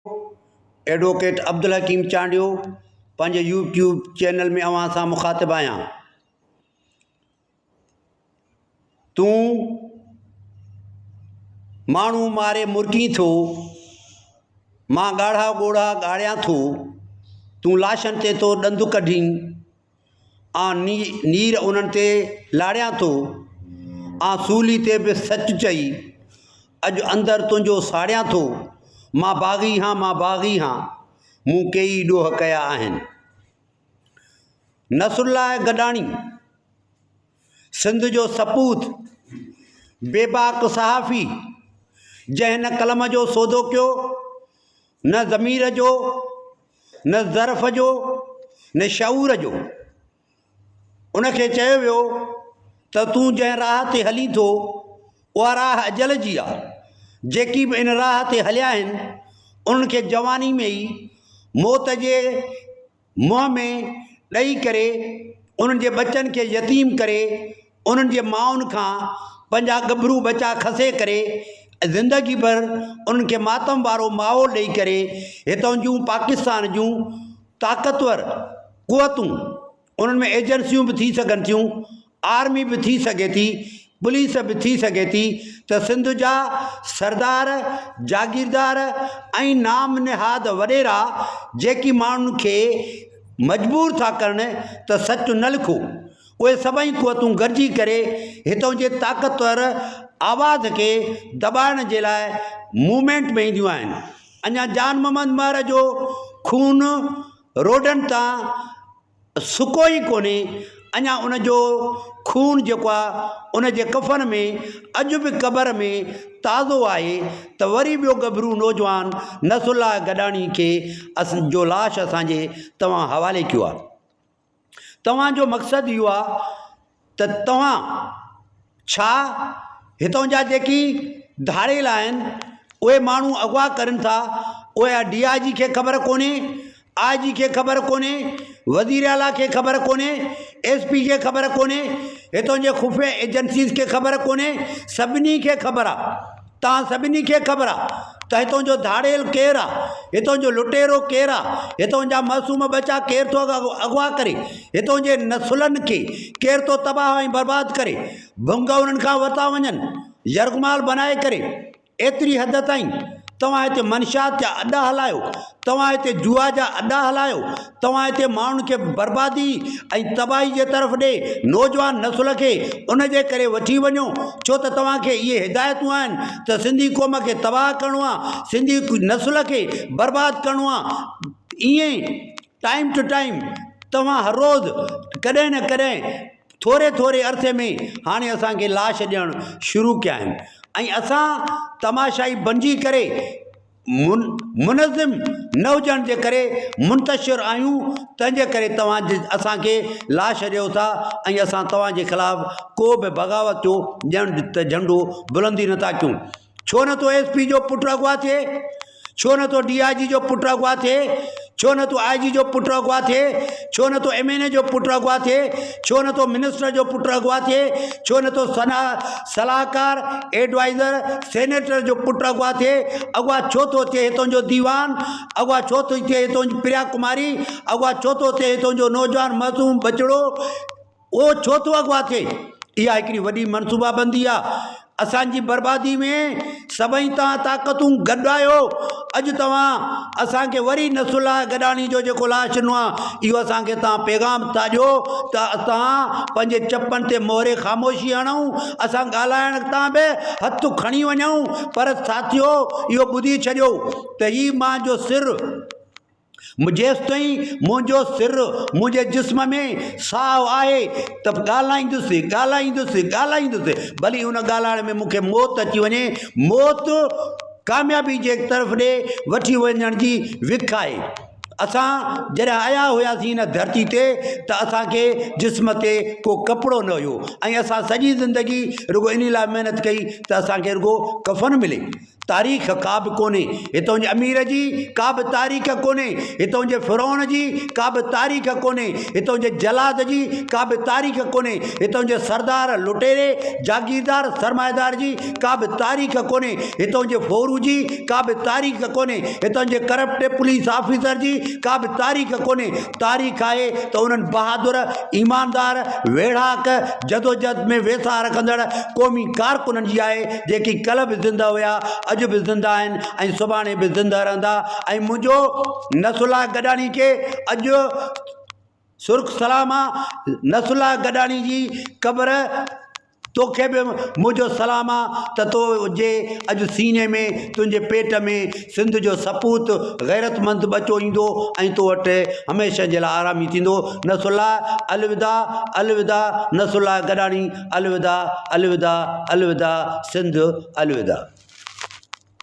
Advocate Abdul Hakeem Chandio پنهنجي YouTube channel ۾ اوهان سان مخاطب آهيان. تون ماڻهو ماري مرڪين ٿو، مان ڳاڙها ڳوڙها ڳاڙيان ٿو، تون لاشن تي ٿو ڏند ڪڍين، آن نير انهن تي لاڙيان ٿو، آن سولي تي به سچ چئي، اڄ اندر تنهنجو ساڙيان ٿو، مان باغي هان مان باغي هان، مون ڪيئي ڏوهه ڪيا آهن. نصرالله گڏاڻي، سنڌ جو سپوت، بيباڪ صحافي، جنهن نه قلم جو سودو ڪيو، نه ضمير جو، نه ظرف جو، نه شعور جو. ان کي چيو ويو ته تون جنهن راهه تي هلين ٿو، اها راهه اجل جي آ. جيڪي به ان راهه تي هليا آهن، انهن کي جواني ۾ ئي موت جي منهن ۾ ڏئي ڪري انهن جي ٻچن کي يتيم ڪري انهن جي مائن کان پنهنجا ڳڀرو ٻچا کسي ڪري زندگي ڀر انهن کي ماتم وارو ماحول ڏئي ڪري هتان جون پاڪستان جون طاقتور قوتون انهن ۾ ايجنسيون به ٿي سگهن ٿيون، آرمي به ٿي سگهي ٿي، پوليس به ٿي سگهي ٿي ته سنڌ جا سردار، جاگيردار ۽ نام نهاد وڏيرا جيڪي ماڻهن کي مجبور ٿا ڪرن ته سچ نه لکو اهي سڀئي قوتون گڏجي ڪري هتان جي طاقتور آواز کي دٻائڻ جي لاء موومينٽ ۾ اينديون آهن. اڃا جان محمد مهر جو خون روڊن تان سڪو ئي ڪونهي، اڃا ان جو خون جيڪو آ ان جي ڪفن ۾ اڄ به قبر ۾ تازو آهي ته وري ٻيو ڳڀرو نوجوان نصرالله گڏاڻي کي جو لاش اسان جي توهان حوالي ڪيو آ. توهان جو مقصد اهو آ ته توهان ڇا هتان جا جيڪي ڌاڙيل آهن اهي ماڻهو اغوا ڪرين ٿا اهي ڊي I جي کي خبر ڪونهي آء جي کي خبر ڪونهي وزير اعليٰ کي خبر ڪونهي ايس پي کي خبر ڪونهي هتان جي خفيه ايجنسيز کي خبر ڪونهي سڀني کي خبر آ توهان سڀني کي خبر آ ته هتان جو ڌاڙيل ڪير آ، هتان جو لٽيرو ڪير آ، هتان جا معصوم ٻچا ڪير ٿو اغوا ڪري، هتان جي نسلن کي ڪير ٿو تباهه ۽ برباد ڪري، ڀنگ انهن کان ورتا وڃن، يرغمال بنائي ڪري، ايتري حد تائين توهان هتي منشيات جا اڏا هلايو، توهان هتي جوا جا اڏا هلايو، توهان هتي ماڻهن کي بربادي ۽ تباهي جي طرف ڏي نوجوان نسل کي ان جي ڪري وٺي وڃو ڇو ته توهان کي اهي هدايتون آهن ته سنڌي قوم کي تباهه ڪرڻو آهي سنڌي نسل کي برباد ڪرڻو آهي ائين ٽائيم ٽو ٽائيم توهان هر روز ڪڏهن نه ڪڏهن ٿوري ٿوري عرصي ۾ هاڻي اسان کي لاش ڏيڻ شروع ڪيا آهن ۽ اسان تماشائي بنجي ڪري منظم نه هجڻ جي ڪري منتشر آهيون تنهن جي ڪري توهان اسان کي لاش ڏيو ٿا ۽ اسان توهان جي خلاف ڪو به بغاوت جو ڄڻ ته جهنڊو بلندي نٿا ڪيون ڇو نٿو ايس پي جو پٽ اغوا ٿئي ڇو نٿو ڊي I جي جو پٽ اغوا ٿئي ڇو نٿو آء جي جو پٽ اغوا ٿئي ڇو نٿو ايم اين اي جو پٽ اغوا ٿئي ڇو نٿو منسٽر جو پٽ اغوا ٿئي ڇو نٿو صنا صلاحڪار ايڊوائيزر سينيٽر جو پٽ اغوا ٿئي اغوا ڇو ٿو ٿئي هتان جو ديوان اغوا ڇو ٿو ٿئي هتان جي پريا ڪماري اغوا ڇو ٿو ٿئي هتان جو نوجوان معصوم ٻچڙو اهو ڇو ٿو اغوا ٿئي؟ اها هڪڙي وڏي منصوبابندي آ. اسان جي بربادي ۾ سڀئي توهان طاقتون گڏ آهيو. اڄ توهان اسان کي وري نصرالله گڏاڻي جو جيڪو لاش ڏنو آ، اهو اسان کي توهان پيغام ٿا ڏيو ته اسان پنهنجي چپن تي مهر خاموشي هڻون، اسان ڳالهائڻ تان به هٿ کڻي وڃون، پر ساٿيو اهو ٻڌي ڇڏيو ته هي مان جو سر، جيستائين منهنجو سر منهنجي جسم ۾ ساهه آهي ته ڳالهائيندس، ڳالهائيندس، ڳالهائيندس، ڀلي ان ڳالهائڻ ۾ مون کي موت اچي وڃي، موت ڪاميابي جي طرف ڏي وٺي وڃڻ جي وک آهي. اسان جڏهن آيا هياسين هن ڌرتي تي ته اسان کي جسم تي ڪو ڪپڙو نه هيو ۽ اسان سڄي زندگي رڳو انهي لاء محنت ڪئي ته اسان کي رڳو ڪفن ملي. تاريخ ڪا به ڪونهي، هتان جي امير جي ڪا به تاريخ ڪونهي، هتان جي فرعون جي ڪا به تاريخ ڪونهي، هتان جي جلاد جي ڪا به تاريخ ڪونهي، هتان جي سردار لٽيري، جاگيردار سرمائيدار جي ڪا به تاريخ ڪونهي، هتان جي ڦورو جي ڪا به تاريخ ڪونهي، هتان جي ڪرپٽ پوليس آفيسر جي ڪا به تاريخ ڪونهي، تاريخ آهي ته انهن بهادر، ايماندار، ويڙهاڪ، جدوجهد ۾ ويساهه رکندڙ قومي ڪارڪنن جي آهي، جيڪي ڪلهه به زنده هيا، اڄ به زنده آهن ۽ سڀاڻي به زنده رهندا ۽ منهنجو نصرالله گڏاڻي کي اڄ سرخ سلام آ، نصرالله گڏاڻي جي قبر. توکي به منهنجو سلام آ ته تو جي اڄ سيني ۾ تنهنجي پيٽ ۾ سنڌ جو سپوت غيرتمند ٻچو ايندو ۽ تو وٽ هميشه جي لاء آرامي ٿيندو. نصرالله الوداع الوداع نصرالله گڏاڻي الوداع الوداع الوداع سنڌ الوداع.